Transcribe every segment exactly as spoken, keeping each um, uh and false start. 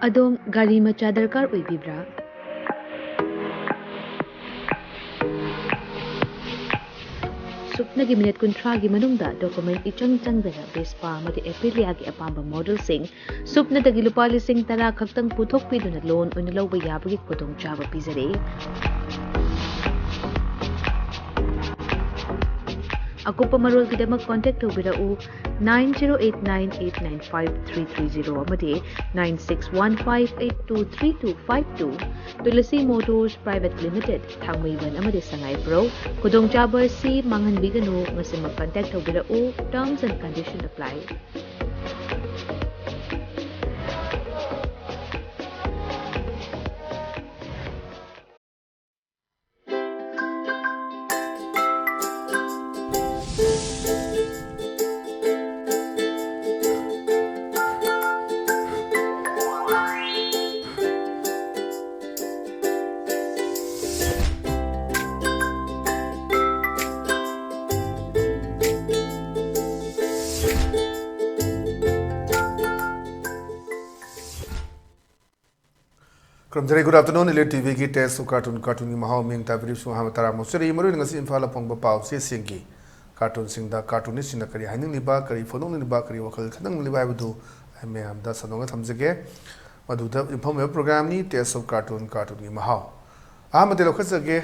ꯑꯗꯣꯝ ꯒꯥꯔꯤ ꯃꯆꯥ ꯗꯔꯀꯥꯔ ꯑꯣꯏꯕꯤꯕ꯭ꯔꯥ? ꯁꯨꯞꯅꯒꯤ ꯃꯤꯅꯤꯠ ꯀꯨꯟꯊ꯭ꯔꯥꯒꯤ ꯃꯅꯨꯡꯗ ꯗꯣꯀꯨꯃꯦꯟ ꯏꯆꯪ ꯆꯪꯗꯅ ꯚꯦꯁꯄꯥ ꯑꯃꯗꯤ ꯑꯦꯄꯤꯂꯤꯌꯥꯒꯤ ꯑꯄꯥꯝꯕ ꯃꯣꯗꯦꯜꯁꯤꯡ ꯁꯨꯞꯅꯗꯒꯤ ꯂꯨꯄꯥ ꯂꯤꯁꯤꯡ ꯇꯔꯥ ꯈꯛꯇꯪ ꯄꯨꯊꯣꯛꯄꯤꯗꯨꯅ ꯂꯣꯟ ꯑꯣꯏꯅ ꯂꯧꯕ ꯌꯥꯕꯒꯤ ꯈꯨꯗꯣꯡꯆꯥꯕ ꯄꯤꯖꯔꯤ꯫ ꯑꯀꯨꯞꯄ ꯃꯔꯣꯜꯒꯤꯗꯃꯛ ꯀꯣꯟꯇꯦꯛ ꯇꯧꯕꯤꯔꯛꯎ, nine zero eight nine eight nine five three three zero ꯑꯃꯗꯤ nine six one five eight two three two five two꯫ Tulsi motors private limited, Thangmeiband ꯑꯃꯗꯤ ꯁꯉꯥꯏꯄ꯭ꯔꯧ꯫ ꯈꯨꯗꯣꯡꯆꯥꯕ ꯑꯁꯤ ꯃꯥꯡꯍꯟꯕꯤꯒꯅꯨ, ꯉꯁꯤꯃꯛ ꯀꯟꯇꯦꯛ ꯇꯧꯕꯤꯔꯛꯎ꯫ Terms and condition apply꯫ ꯈꯨꯔꯨꯝꯖꯔꯤ꯫ Good afternoon, Elite ꯇꯤꯚꯤꯒꯤ Taste of Cartoon, ꯀꯥꯔꯇꯨꯟꯒꯤ ꯃꯍꯥꯎ ꯃꯤꯡ ꯇꯥꯕꯤꯔꯤꯕꯁꯨ ꯑꯍꯥꯟꯕ ꯇꯔꯥꯝꯅ ꯑꯣꯛꯆꯔꯤ꯫ ꯃꯔꯨꯑꯣꯏꯅ ꯉꯁꯤ ꯏꯝꯐꯥꯜꯗ ꯐꯣꯡꯕ ꯄꯥꯎ ꯆꯦꯁꯤꯡꯒꯤ ꯀꯥꯔꯇꯨꯟꯁꯤꯡꯗ ꯀꯥꯔꯇꯨꯅꯤꯁꯁꯤꯡꯅ ꯀꯔꯤ ꯍꯥꯏꯅꯤꯡꯂꯤꯕ, ꯀꯔꯤ ꯐꯣꯡꯗꯣꯛꯅꯤꯡꯂꯤꯕ, ꯀꯔꯤ ꯋꯥꯈꯜ ꯈꯟꯅꯤꯡꯂꯤꯕ ꯍꯥꯏꯕꯗꯨ ꯑꯩ ꯃꯌꯥꯝꯗ ꯁꯟꯗꯣꯛꯅ ꯊꯝꯖꯒꯦ꯫ ꯃꯗꯨꯗ ꯌꯨꯝꯐꯝ ꯑꯣꯏꯕ ꯄ꯭ꯔꯣꯒ꯭ꯔꯥꯝꯅꯤ Taste of Cartoon, ꯀꯥꯔꯇꯨꯟꯒꯤ ꯃꯍꯥꯎ꯫ ꯑꯍꯥꯟꯕꯗ ꯂꯧꯈꯠꯆꯒꯦ,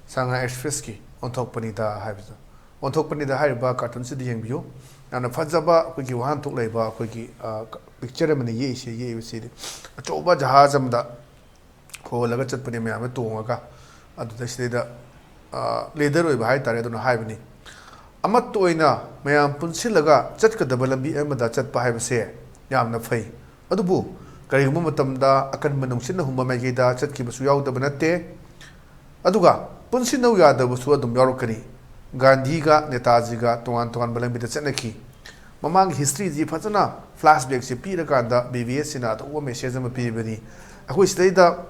ꯁꯉꯥꯏ ꯑꯦꯛꯁꯄ꯭ꯔꯦꯁꯀꯤ ꯑꯣꯟꯊꯣꯛꯄꯅꯤꯗ ꯍꯥꯏꯕꯗꯨ꯫ ꯑꯣꯟꯊꯣꯛꯄꯅꯤꯗ ꯍꯥꯏꯔꯤꯕ ꯀꯥꯔꯇꯨꯟꯁꯤꯗ ꯌꯦꯡꯕꯤꯌꯨ꯫ ꯌꯥꯝꯅ ꯐꯖꯕ ꯑꯩꯈꯣꯏꯒꯤ ꯋꯥꯍꯟꯊꯣꯛ ꯂꯩꯕ ꯑꯩꯈꯣꯏꯒꯤ, ꯑ, ꯄꯤꯛꯆꯔ ꯑꯃꯅ ꯌꯦꯛꯏꯁꯦ꯫ ꯌꯦꯛꯏꯕꯁꯤꯗꯤ ꯑꯆꯧꯕ ꯖꯍꯥꯖ ꯑꯃꯗ ꯍꯣꯜꯂꯒ ꯆꯠꯄꯅꯦ ꯃꯌꯥꯝꯅ ꯇꯣꯡꯉꯒ꯫ ꯑꯗꯨꯗꯩꯁꯤꯗꯩꯗ, ꯑ, ꯂꯤꯗꯔ ꯑꯣꯏꯕ ꯍꯥꯏ ꯇꯥꯔꯦ, ꯑꯗꯨꯅ ꯍꯥꯏꯕꯅꯤ, "ꯑꯃꯠꯇ ꯑꯣꯏꯅ ꯃꯌꯥꯝ ꯄꯨꯟꯁꯤꯜꯂꯒ ꯆꯠꯀꯗꯕ ꯂꯝꯕꯤ ꯑꯃꯗ ꯆꯠꯄ ꯍꯥꯏꯕꯁꯦ ꯌꯥꯝꯅ ꯐꯩ꯫ ꯑꯗꯨꯕꯨ ꯀꯔꯤꯒꯨꯝꯕ ꯃꯇꯝꯗ ꯑꯀꯟꯕ ꯅꯨꯡꯁꯤꯠꯅ ꯍꯨꯝꯕ ꯃꯥꯏꯀꯩꯗ ꯆꯠꯈꯤꯕꯁꯨ ꯌꯥꯎꯗꯕ ꯅꯠꯇꯦ꯫ ꯑꯗꯨꯒ ꯄꯨꯟꯁꯤꯟꯅꯧ ꯌꯥꯗꯕꯁꯨ ꯑꯗꯨꯝ ꯌꯥꯎꯔꯛꯀꯅꯤ꯫ ꯒꯥꯟꯙꯤꯒ ꯅꯦꯇꯥꯖꯤꯒ ꯇꯣꯉꯥꯟ ꯇꯣꯉꯥꯟꯕ ꯂꯝꯕꯤꯗ ꯆꯠꯅꯈꯤ꯫" ꯃꯃꯥꯡꯒꯤ ꯍꯤꯁꯇ꯭ꯔꯤꯁꯤ ꯐꯖꯅ ꯐ꯭ꯂꯥꯁꯕꯦꯛꯁꯤ ꯄꯤꯔꯀꯥꯟꯗ ꯕꯤ ꯕꯤ ꯑꯦꯁꯁꯤꯅ ꯑꯆꯧꯕ ꯃꯦꯁꯦꯖ ꯑꯃ ꯄꯤꯕꯅꯤ꯫ ꯑꯩꯈꯣꯏ ꯁꯤꯗꯩꯗ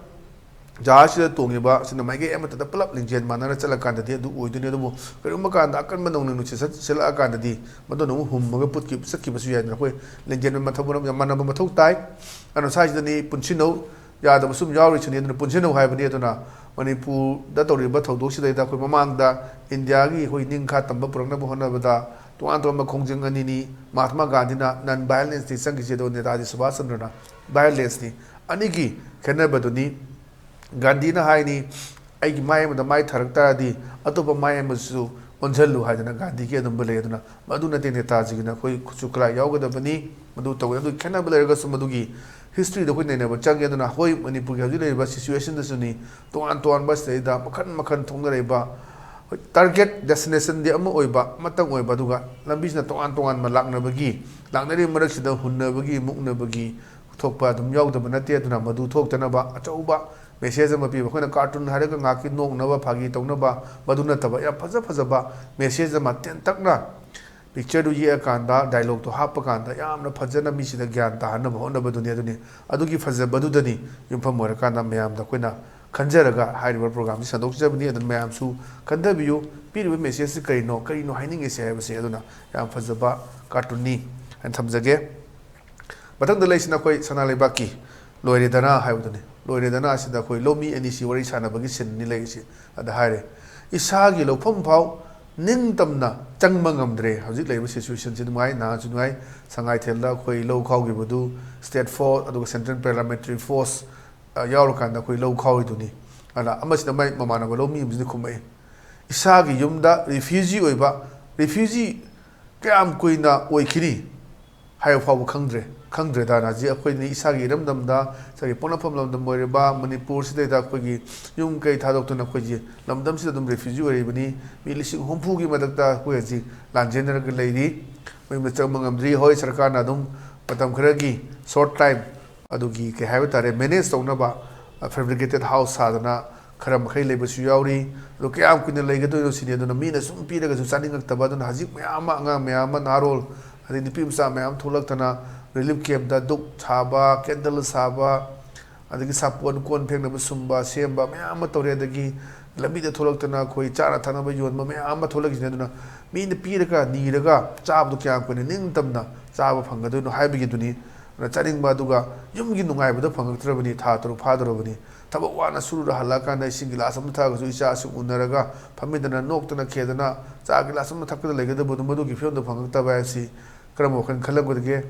ꯖꯍꯥꯖꯁꯤꯗ ꯇꯣꯡꯉꯤꯕ ꯁꯤꯅ ꯃꯥꯏꯀꯩ ꯑꯃꯠꯇꯗ ꯄꯨꯂꯞ ꯂꯤꯡꯖꯦꯜ ꯃꯥꯟꯅꯔ ꯆꯠꯂꯀꯥꯟꯗꯗꯤ ꯑꯗꯨ ꯑꯣꯏꯗꯣꯏꯅꯤ꯫ ꯑꯗꯨꯕꯨ ꯀꯔꯤꯒꯨꯝꯕ ꯀꯥꯟꯗ ꯑꯀꯟꯕ ꯅꯣꯡꯂꯩ ꯅꯨꯡꯁꯤꯠ ꯁꯠ-, ꯁꯤꯠꯂꯛꯑꯀꯥꯟꯗꯗꯤ ꯃꯗꯨꯅ ꯑꯃꯨꯛ ꯍꯨꯝꯃꯒ ꯄꯨꯠꯈꯤ-, ꯆꯠꯈꯤꯕꯁꯨ ꯌꯥꯏꯗꯅ꯫ ꯑꯩꯈꯣꯏ ꯂꯤꯡꯖꯦꯜ ꯃꯊꯧ-, ꯃꯥꯟꯅꯕ ꯃꯊꯧ ꯇꯥꯏ꯫ ꯑꯗꯨꯅ ꯁ꯭ꯋꯥꯏꯁꯤꯗꯅꯤ ꯄꯨꯟꯁꯤꯟꯅꯧ, ꯌꯥꯗꯕ ꯁꯨꯝ ꯌꯥꯎꯔꯤꯁꯤꯅꯤ꯫ ꯑꯗꯨꯅ ꯄꯨꯟꯁꯤꯟꯅꯧ ꯍꯥꯏꯕꯅꯤ꯫ ꯑꯗꯨꯅ ꯃꯅꯤꯄꯨꯔꯗ ꯇꯧꯔꯤꯕ ꯊꯧꯗꯣꯛꯁꯤꯗꯩꯗ ꯑꯩꯈꯣꯏ ꯃꯃꯥꯡꯗ ꯏꯟꯗꯤꯌꯥꯒꯤ ꯑꯩꯈꯣꯏ ꯅꯤꯡꯈꯥ ꯇꯝꯕ ꯄꯨꯔꯛꯅꯕ ꯍꯣꯠꯅꯕꯗ ꯇꯣꯉꯥꯟ ꯇꯣꯉꯥꯟꯕ ꯈꯣꯡꯖꯪ ꯑꯅꯤꯅꯤ꯫ ꯃꯍꯥꯇꯃꯥ ꯒꯥꯟꯙꯤꯅ non violence ꯅꯤ ꯆꯪꯈꯤꯁꯦ, ꯑꯗꯨꯒ ꯅꯦꯇꯥꯖꯤ ꯁꯨꯚꯥꯁ ꯆꯟꯗ꯭ꯔꯅ violence ꯅꯤ꯫ ꯑꯅꯤꯒꯤ ꯈꯦꯠꯅꯕꯗꯨꯅꯤ꯫ ꯒꯥꯟꯙꯤꯅ ꯍꯥꯏꯅꯤ, "ꯑꯩꯒꯤ ꯃꯥꯏ ꯑꯃꯗ ꯃꯥꯏ ꯊꯥꯔꯛ ꯇꯥꯔꯗꯤ ꯑꯇꯣꯞꯄ ꯃꯥꯏ ꯑꯃꯁꯨ ꯑꯣꯟꯁꯤꯜꯂꯨ" ꯍꯥꯏꯗꯅ ꯒꯥꯟꯙꯤꯒꯤ ꯑꯗꯨꯝꯕ ꯂꯩ꯫ ꯑꯗꯨꯅ ꯃꯗꯨ ꯅꯠꯇꯦ ꯅꯦꯇꯥꯖꯤꯒꯤꯅ꯫ ꯑꯩꯈꯣꯏ ꯈꯨꯠꯁꯨ ꯈꯨꯠꯂꯥꯏ ꯌꯥꯎꯒꯗꯕꯅꯤ꯫ ꯃꯗꯨ ꯇꯧꯒꯗꯕꯅꯤ꯫ ꯑꯗꯨ ꯈꯦꯠꯅꯕ ꯂꯩꯔꯒꯁꯨ ꯃꯗꯨꯒꯤ history ꯗ ꯑꯩꯈꯣꯏ ꯅꯩꯅꯕ ꯆꯪꯉꯦ꯫ ꯑꯗꯨꯅ ꯍꯣꯏ, ꯃꯅꯤꯄꯨꯔꯒꯤ ꯍꯧꯖꯤꯛ ꯂꯩꯔꯤꯕ situation ꯗꯁꯨꯅꯤ, ꯇꯣꯉꯥꯟ ꯇꯣꯉꯥꯟꯕ ꯁꯤꯗꯩꯗ ꯃꯈꯟ ꯃꯈꯟ ꯊꯣꯛꯅꯔꯛꯏꯕ, ꯍꯣꯏ, target destination ꯗꯤ ꯑꯃ ꯑꯣꯏꯕ, ꯑꯃꯇꯪ ꯑꯣꯏꯕ, ꯑꯗꯨꯒ ꯂꯝꯕꯤꯁꯤꯅ ꯇꯣꯉꯥꯟ ꯇꯣꯉꯥꯟꯕ ꯂꯥꯛꯅꯕꯒꯤ, ꯂꯥꯛꯅꯔꯤꯕ ꯃꯔꯛꯁꯤꯗ ꯍꯨꯟꯅꯕꯒꯤ, ꯃꯨꯛꯅꯕꯒꯤ ꯊꯣꯛꯄ ꯑꯗꯨꯝ ꯌꯥꯎꯗꯕ ꯅꯠꯇꯦ꯫ ꯑꯗꯨꯅ ꯃꯗꯨ ꯊꯣꯛꯇꯅꯕ ꯑꯆꯧꯕ message ꯑꯃ ꯄꯤꯕ꯫ ꯑꯩꯈꯣꯏꯅ cartoon ꯍꯥꯏꯔꯒ ꯉꯥꯏꯍꯥꯛꯀꯤ ꯅꯣꯛꯅꯕ, ꯐꯥꯒꯤ ꯇꯧꯅꯕ, ꯃꯗꯨ ꯅꯠꯇꯕ ꯌꯥꯝ ꯐꯖ ꯐꯖꯕ message ꯑꯃ ꯇꯦꯟꯇꯛꯅ picture ꯗꯨ ꯌꯦꯛꯑꯀꯥꯟꯗ, dialogue ꯇꯣ ꯍꯥꯞꯄꯀꯥꯟꯗ ꯌꯥꯝꯅ ꯐꯖꯅ ꯃꯤꯁꯤꯗ ꯒ꯭ꯌꯥꯟ ꯇꯥꯍꯟꯅꯕ ꯍꯣꯠꯅꯕꯗꯨꯅꯤ꯫ ꯑꯗꯨꯅꯤ, ꯑꯗꯨꯒꯤ ꯐꯖꯕꯗꯨꯗꯅꯤ ꯌꯨꯝꯐꯝ ꯑꯣꯏꯔꯀꯥꯟꯗ ꯃꯌꯥꯝꯗ ꯑꯩꯈꯣꯏꯅ ꯈꯟꯖꯔꯒ ꯍꯥꯏꯔꯤꯕ program ꯁꯤ ꯁꯟꯗꯣꯛꯆꯕꯅꯤ꯫ ꯑꯗꯨꯅ ꯃꯌꯥꯝꯁꯨ ꯈꯟꯊꯕꯤꯌꯨ, ꯄꯤꯔꯤꯕ message ꯁꯤ ꯀꯔꯤꯅꯣ, ꯀꯔꯤꯅꯣ ꯍꯥꯏꯅꯤꯡꯉꯤꯁꯦ ꯍꯥꯏꯕꯁꯦ꯫ ꯑꯗꯨꯅ ꯌꯥꯝ ꯐꯖꯕ cartoon ꯅꯤ ꯍꯥꯏꯅ ꯊꯝꯖꯒꯦ꯫ ꯃꯊꯪꯗ ꯂꯩꯁꯤꯅ ꯑꯩꯈꯣꯏ ꯁꯅꯥ ꯂꯩꯕꯥꯛꯀꯤ ꯂꯣꯏꯔꯦꯗꯅ ꯍꯥꯏꯕꯗꯨꯅꯤ꯫ ꯂꯣꯏꯔꯦꯗꯅ ꯑꯁꯤꯗ ꯑꯩꯈꯣꯏ ꯂꯧꯃꯤ ꯑꯅꯤꯁꯤ ꯋꯥꯔꯤ ꯁꯥꯟꯅꯕꯒꯤ scene ꯅꯤ ꯂꯩꯔꯤꯁꯤ꯫ ꯑꯗ ꯍꯥꯏꯔꯦ, "ꯏꯁꯥꯒꯤ ꯂꯧꯐꯝ ꯐꯥꯎ ꯅꯤꯡꯇꯝꯅ ꯆꯪꯕ ꯉꯝꯗ꯭ꯔꯦ꯫ ꯍꯧꯖꯤꯛ ꯂꯩꯔꯤꯕ situation ꯁꯤ ꯅꯨꯡꯉꯥꯏ, ꯅꯍꯥꯟꯁꯨ ꯅꯨꯡꯉꯥꯏ, ꯁꯉꯥꯏꯊꯦꯜꯗ ꯑꯩꯈꯣꯏ ꯂꯧ ꯈꯥꯎꯈꯤꯕꯗꯨ state force ꯑꯗꯨꯒ central paramilitary force, ꯑ, ꯌꯥꯎꯔꯀꯥꯟꯗ ꯑꯩꯈꯣꯏ ꯂꯧ ꯈꯥꯎꯔꯤꯗꯨꯅꯤ"꯫ ꯑꯗ ꯑꯃꯁꯤꯅ ꯃꯥꯏ ꯃꯃꯥꯟꯅꯕ ꯂꯧꯃꯤ ꯑꯃꯁꯤꯅ ꯈꯨꯝꯃꯛꯏ, "ꯏꯁꯥꯒꯤ ꯌꯨꯝꯗ refugee ꯑꯣꯏꯕ, refugee ꯀꯌꯥꯝ ꯀꯨꯏꯅ ꯑꯣꯏꯈꯤꯅꯤ ꯍꯥꯏꯕ ꯐꯥꯎꯕ ꯈꯪꯗ꯭ꯔꯦ, ꯈꯪꯗ꯭ꯔꯦꯗꯅ꯫ ꯍꯧꯖꯤꯛ ꯑꯩꯈꯣꯏꯅ ꯏꯁꯥꯒꯤ ꯏꯔꯝꯗꯝꯗ, ꯏꯁꯥꯒꯤ ꯄꯣꯛꯅꯐꯝ ꯂꯝꯗꯝ ꯑꯣꯏꯔꯤꯕ ꯃꯅꯤꯄꯨꯔꯁꯤꯗꯩꯗ ꯑꯩꯈꯣꯏꯒꯤ ꯌꯨꯝ ꯀꯩ ꯊꯥꯗꯣꯛꯇꯨꯅ ꯑꯩꯈꯣꯏꯒꯤ ꯂꯝꯗꯝꯁꯤꯗ ꯑꯗꯨꯝ refugee ꯑꯣꯏꯔꯤꯕꯅꯤ꯫ ꯃꯤ ꯂꯤꯁꯤꯡ ꯍꯨꯝꯐꯨꯒꯤ ꯃꯊꯛꯇ ꯑꯩꯈꯣꯏ ꯍꯧꯖꯤꯛ ꯂꯥꯟꯖꯦꯟꯅꯔꯒ ꯂꯩꯔꯤ꯫ ꯃꯌꯨꯝꯗ ꯆꯪꯕ ꯉꯝꯗ꯭ꯔꯤ꯫ ꯍꯣꯏ, ꯁꯔꯀꯥꯔꯅ ꯑꯗꯨꯝ ꯃꯇꯝ ꯈꯔꯒꯤ short time ꯑꯗꯨꯒꯤ ꯀꯩ ꯍꯥꯏꯕ ꯇꯥꯔꯦ, manage ꯇꯧꯅꯕ, ꯑ, fabricated house ꯁꯥꯗꯅ ꯈꯔ ꯃꯈꯩ ꯂꯩꯕꯁꯨ ꯌꯥꯎꯔꯤ꯫ ꯑꯗꯣ ꯀꯌꯥꯝ ꯀꯨꯏꯅ ꯂꯩꯒꯗꯣꯏꯅꯣ ꯁꯤꯅꯤ꯫ ꯑꯗꯨꯅ ꯃꯤꯅ ꯁꯨꯝ ꯄꯤꯔꯒꯁꯨ ꯆꯥꯅꯤꯡꯉꯛꯇꯕ꯫ ꯑꯗꯨꯅ ꯍꯧꯖꯤꯛ ꯃꯌꯥꯝ ꯑꯃ, ꯑꯉꯥꯡ ꯃꯌꯥꯝ ꯑꯃ, ꯅꯍꯥꯔꯣꯜ ꯑꯗꯩ ꯅꯨꯄꯤ ꯃꯆꯥ ꯃꯌꯥꯝ ꯊꯣꯛꯂꯛꯇꯅ relief camp ꯇ ꯙꯨꯞ ꯁꯥꯕ, candle ꯁꯥꯕ, ꯑꯗꯒꯤ ꯁꯥꯄꯣꯟ, ꯀꯣꯟ ꯐꯦꯡꯅꯕ ꯁꯨꯝꯕ, ꯁꯦꯝꯕ ꯃꯌꯥꯝ ꯑꯃ ꯇꯧꯔꯦ꯫ ꯑꯗꯒꯤ ꯂꯝꯕꯤꯗ ꯊꯣꯛꯂꯛꯇꯅ ꯑꯩꯈꯣꯏ ꯆꯥꯅ ꯊꯛꯅꯕ ꯌꯣꯟꯕ ꯃꯌꯥꯝ ꯑꯃ ꯊꯣꯛꯂꯛꯏꯁꯤꯅꯦ꯫ ꯑꯗꯨꯅ ꯃꯤꯅ ꯄꯤꯔꯒ, ꯅꯤꯔꯒ ꯆꯥꯕꯗꯣ ꯀꯌꯥꯝ ꯀꯨꯏꯅ ꯅꯤꯡꯇꯝꯅ ꯆꯥꯕ ꯐꯪꯒꯗꯣꯏꯅꯣ ꯍꯥꯏꯕꯒꯤꯗꯨꯅꯤ꯫ ꯑꯗꯨꯅ ꯆꯥꯅꯤꯡꯕ ꯑꯗꯨꯒ ꯌꯨꯝꯒꯤ ꯅꯨꯡꯉꯥꯏꯕꯗꯣ ꯐꯪꯉꯛꯇ꯭ꯔꯕꯅꯤ, ꯊꯥ ꯇꯔꯨꯛ ꯐꯥꯗꯧꯔꯕꯅꯤ꯫ ꯊꯕꯛ ꯋꯥꯅ ꯁꯨꯔꯨꯔ ꯍꯜꯂꯛꯑꯀꯥꯟꯗ ꯏꯁꯤꯡ ꯒꯤꯂꯥꯁ ꯑꯃ ꯊꯛꯑꯒꯁꯨ ꯏꯆꯥꯁꯤꯡ ꯎꯅꯔꯒ ꯐꯝꯃꯤꯟꯅꯗꯅ, ꯅꯣꯛꯇꯅ ꯈꯦꯗꯅ ꯆꯥ ꯒꯤꯂꯥꯁ ꯑꯃ ꯊꯛꯄꯗ ꯂꯩꯒꯗꯕꯗꯣ, ꯃꯗꯨꯒꯤ ꯐꯤꯕꯝꯗꯣ ꯐꯪꯉꯛꯇꯕ ꯍꯥꯏꯕꯁꯤ ꯀꯔꯝꯕ ꯋꯥꯈꯜ ꯈꯜꯂꯝꯒꯗꯒꯦ?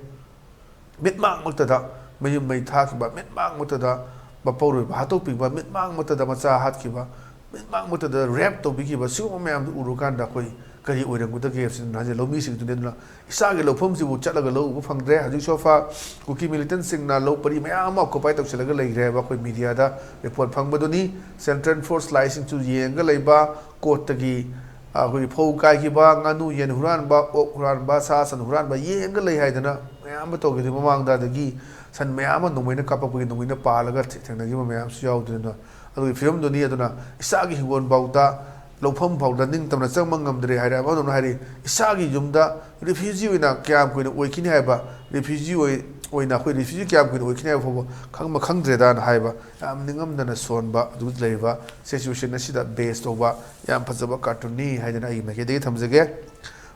ꯃꯤꯠꯃꯥꯡꯃꯛꯇꯗ ꯃꯌꯨꯝ ꯃꯩ ꯊꯥꯈꯤꯕ, ꯃꯤꯠꯃꯥꯡꯃꯛꯇꯗ ꯃꯄꯧꯔꯣꯏꯕ ꯍꯥꯠꯇꯣꯛꯄꯤꯕ, ꯃꯤꯠꯃꯥꯡꯃꯛꯇꯗ ꯃꯆꯥ ꯍꯥꯠꯈꯤꯕ, ꯃꯤꯠꯃꯥꯡꯃꯛꯇꯗ ꯔꯦꯞ ꯇꯧꯕꯤꯈꯤꯕ, ꯁꯤꯒꯨꯝꯕ ꯃꯌꯥꯝꯗꯨ ꯎꯔꯨꯀꯥꯟꯗ ꯑꯩꯈꯣꯏ ꯀꯔꯤ ꯑꯣꯏꯔꯝꯒꯗꯒꯦ ꯍꯥꯏꯕꯁꯤ ꯅꯍꯥꯟꯁꯦ ꯂꯧꯃꯤꯁꯤꯡꯗꯨꯅꯤ꯫ ꯑꯗꯨꯅ ꯏꯁꯥꯒꯤ ꯂꯧꯐꯝꯁꯤꯕꯨ ꯆꯠꯂꯒ ꯂꯧ ꯎꯕ ꯐꯪꯗ꯭ꯔꯦ꯫ ꯍꯧꯖꯤꯛ ꯁꯣꯐꯥ ꯀꯨꯀꯤ ꯃꯤꯂꯤꯇꯦꯟꯁꯤꯡꯅ ꯂꯧ ꯄꯔꯤ ꯃꯌꯥꯝ ꯑꯃ ꯑꯣꯀꯨꯄꯥꯏ ꯇꯧꯁꯤꯜꯂꯒ ꯂꯩꯈ꯭ꯔꯦ ꯍꯥꯏꯕ ꯑꯩꯈꯣꯏ ꯃꯤꯗꯤꯌꯥꯗ ꯔꯤꯄꯣꯔꯠ ꯐꯪꯕꯗꯨꯅꯤ꯫ ꯁꯦꯟꯇ꯭ꯔꯦꯜ ꯐꯣꯔꯁ ꯂꯥꯏꯁꯤꯡꯁꯨ ꯌꯦꯡꯉꯒ ꯂꯩꯕ, ꯀꯣꯔꯠꯇꯒꯤ ꯑꯩꯈꯣꯏꯒꯤ ꯐꯧ ꯀꯥꯏꯈꯤꯕ, ꯉꯥꯅꯨ ꯌꯦꯟ ꯍꯨꯔꯥꯟꯕ, ꯑꯣꯛ ꯍꯨꯔꯥꯟꯕ, ꯁꯥ ꯁꯟ ꯍꯨꯔꯥꯟꯕ ꯌꯦꯡꯉꯒ ꯂꯩ ꯍꯥꯏꯗꯅ ꯃꯌꯥꯝ ꯑꯃ ꯇꯧꯈꯤꯕꯗꯨꯒꯤ ꯃꯃꯥꯡꯗ, ꯑꯗꯒꯤ ꯁꯟ ꯃꯌꯥꯝ ꯑꯃ ꯅꯣꯡꯃꯩꯅ ꯀꯥꯞꯄꯛꯄꯒꯤ ꯅꯣꯡꯃꯩꯅ ꯄꯥꯜꯂꯒ ꯊꯦꯡꯅꯈꯤꯕ ꯃꯌꯥꯝꯁꯨ ꯌꯥꯎꯗꯨꯅ ꯑꯗꯨꯒꯤ ꯐꯤꯕꯝꯗꯨꯅꯤ꯫ ꯑꯗꯨꯅ ꯏꯁꯥꯒꯤ ꯍꯤꯡꯒꯣꯜ ꯐꯥꯎꯗ, ꯂꯧꯐꯝ ꯐꯥꯎꯗ ꯅꯤꯡꯇꯝꯅ ꯆꯪꯕ ꯉꯝꯗ꯭ꯔꯦ ꯍꯥꯏꯔꯦ꯫ ꯑꯃꯔꯣꯝꯗ ꯍꯥꯏꯔꯤ, ꯏꯁꯥꯒꯤ ꯌꯨꯝꯗ ꯔꯤꯐ꯭ꯌꯨꯖꯤ ꯑꯣꯏꯅ ꯀꯌꯥꯝ ꯀꯨꯏꯅ ꯑꯣꯏꯈꯤꯅꯤ ꯍꯥꯏꯕ, ꯔꯤꯐ꯭ꯌꯨꯖꯤ ꯑꯣꯏ-, ꯑꯣꯏꯅ ꯑꯩꯈꯣꯏ ꯔꯤꯐ꯭ꯌꯨꯖꯤ ꯀꯌꯥꯝ ꯀꯨꯏꯅ ꯑꯣꯏꯈꯤꯅꯤ ꯍꯥꯏꯕ ꯐꯥꯎꯕ ꯈꯪꯕ ꯈꯪꯗ꯭ꯔꯦꯗꯅ ꯍꯥꯏꯕ, ꯌꯥꯝ ꯅꯤꯡꯉꯝꯗꯅ ꯁꯣꯟꯕ ꯑꯗꯨ ꯂꯩꯔꯤꯕ ꯁꯤꯆꯨꯋꯦꯁꯟ ꯑꯁꯤꯗ ꯕꯦꯁ ꯇꯧꯕ ꯌꯥꯝ ꯐꯖꯕ ꯀꯥꯔꯇꯨꯟꯅꯤ ꯍꯥꯏꯗꯅ ꯑꯩꯒꯤ ꯃꯥꯏꯀꯩꯗꯒꯤ ꯊꯝꯖꯒꯦ꯫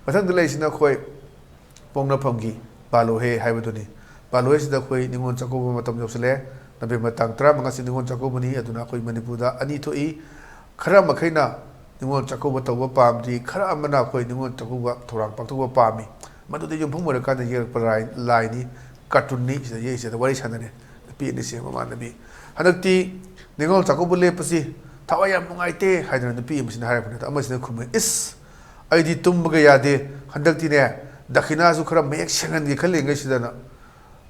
ꯃꯊꯪꯗ ꯂꯩꯔꯤꯁꯤꯅ ꯑꯩꯈꯣꯏ ꯄꯣꯛꯅꯐꯝꯒꯤ ꯕꯥꯂꯣꯍꯦ ꯍꯥꯏꯕꯗꯨꯅꯤ꯫ ꯕꯥꯂꯣꯍꯦꯁꯤꯗ ꯑꯩꯈꯣꯏ ꯅꯤꯉꯣꯜ ꯆꯥꯛꯀꯧꯕ ꯃꯇꯝ ꯌꯧꯁꯤꯜꯂꯛꯑꯦ꯫ ꯅꯕꯦꯝꯕꯔ ꯇꯥꯡ ꯇꯔꯥꯃꯉꯥꯁꯤ ꯅꯤꯉꯣꯜ ꯆꯥꯛꯀꯧꯕꯅꯤ꯫ ꯑꯗꯨꯅ ꯑꯩꯈꯣꯏ ꯃꯅꯤꯄꯨꯔꯗ ꯑꯅꯤ ꯊꯣꯛꯏ꯫ ꯈꯔ ꯃꯈꯩꯅ ꯅꯤꯉꯣꯜ ꯆꯥꯛꯀꯧꯕ ꯇꯧꯕ ꯄꯥꯝꯗ꯭ꯔꯤ, ꯈꯔ ꯑꯃꯅ ꯑꯩꯈꯣꯏ ꯅꯤꯉꯣꯜ ꯆꯥꯛꯀꯧꯕ ꯊꯧꯔꯥꯡ ꯄꯥꯡꯊꯣꯛꯄ ꯄꯥꯝꯃꯤ꯫ ꯃꯗꯨꯗ ꯌꯨꯝꯐꯝ ꯑꯣꯏꯔꯀꯥꯟꯗ ꯌꯦꯛꯂꯛꯄ ꯂꯥꯏ-, ꯂꯥꯏꯅꯤ, ꯀꯥꯔꯇꯨꯟꯅꯤ꯫ ꯁꯤꯗ ꯌꯦꯛꯏꯁꯦ꯫ ꯑꯗ ꯋꯥꯔꯤ ꯁꯥꯟꯅꯔꯦ ꯅꯨꯄꯤ ꯑꯅꯤꯁꯦ ꯃꯃꯥꯟꯅꯕꯤ꯫ ꯍꯟꯗꯛꯇꯤ ꯅꯤꯉꯣꯜ ꯆꯥꯛꯀꯧꯕ ꯂꯦꯞꯄꯁꯤ ꯊꯋꯥꯏ ꯌꯥꯝ ꯅꯨꯡꯉꯥꯏꯇꯦ ꯍꯥꯏꯗꯅ ꯅꯨꯄꯤ ꯑꯃꯁꯤꯅ ꯍꯥꯏꯔꯛꯄꯅꯦ꯫ ꯑꯗ ꯑꯃꯁꯤꯅ ꯈꯨꯝꯃꯦ, "ꯏꯁ, ꯑꯩꯗꯤ ꯇꯨꯝꯕꯒ ꯌꯥꯗꯦ꯫ ꯍꯟꯗꯛꯇꯤꯅꯦ, ꯗꯈꯤꯅꯥꯁꯨ ꯈꯔ ꯃꯌꯦꯛ ꯁꯦꯡꯍꯟꯒꯦ ꯈꯜꯂꯤꯉꯩꯁꯤꯗꯅ"꯫